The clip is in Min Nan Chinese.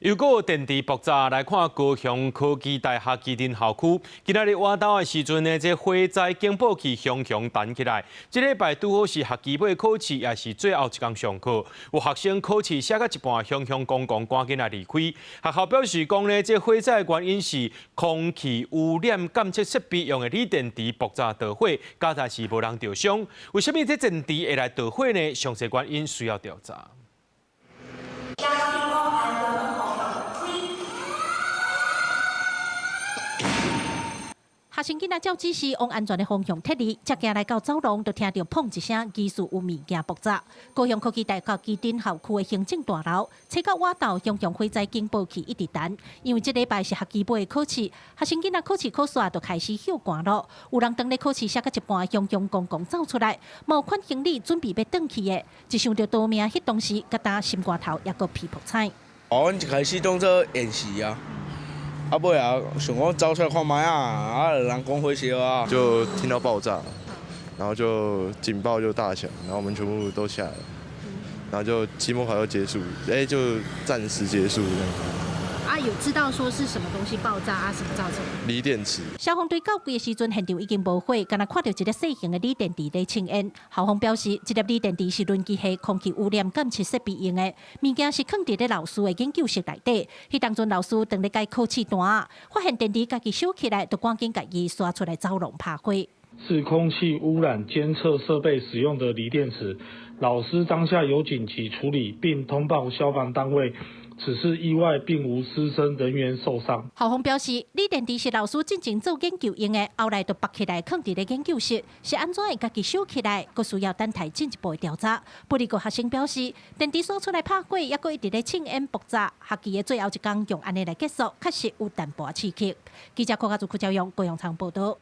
又閣電池爆炸，來看高雄科技大學旗津校區，今仔日晚晝的時陣呢，這火災警報器響響彈起來。這禮拜拄好是學期尾考試，也是最後一工上課。有學生考試寫到一半，響響講講，趕緊來離開。學校表示講呢，這火災的原因是空氣污染監測設備用的鋰電池爆炸導火，佳哉是無人著傷。為什麼這電池會來導火呢？詳細原因需要調查。學生囡仔照指示往安全的方向撤離，才行來到走廊，就聽著砰一聲，疑似有物件爆炸。高雄科技大學旗津校區的行政大樓，吹到晚晝，響響火災警報器一直彈。因為這禮拜是學期尾的考試，學生囡仔考試考煞就開始歇寒咯。有人當咧考試寫到一半，響響講講走出來，無款行李準備欲轉去的，一想著逃命，彼當時，佮焦心肝頭猶閣皮噗彩。哦，阮一開始當做演習啊。啊，尾啊，想講走出來看覓仔，啊，人講火燒啊，就聽到爆炸，然後就警報就大響，然後我們全部都下來，然後就期末考就結束，欸，就暫時結束這樣。啊，有知道說是什麼東西爆炸啊？什麼造成？鋰電池。消防隊到櫃的時陣，現場已經無火，干焦看著一個細型的鋰電池咧青煙。校方表示，這粒鋰電池是輪機系空氣污染監測設備用的，物件是囥佇咧老師的研究室內底。彼當陣老師當咧改考試單，發現電池家己燒起來，就趕緊共伊徙出來走廊拍火。是空氣污染監測設備使用的鋰電池，老師當下有緊急處理，並通報消防單位。此次意外並無師生人員受傷。校方表示，鋰電池是老師進前做研究用的，後來就縛起來囥佇咧研究室，是按怎會家己燒起來，閣需要等待進一步的調查。不過學生表示，電池徙出來拍火，猶閣一直咧青煙爆炸，學期的最後一工用按呢來結束，確實有淡薄刺激。記者郭家祖、柯教勇、高陽昌報導。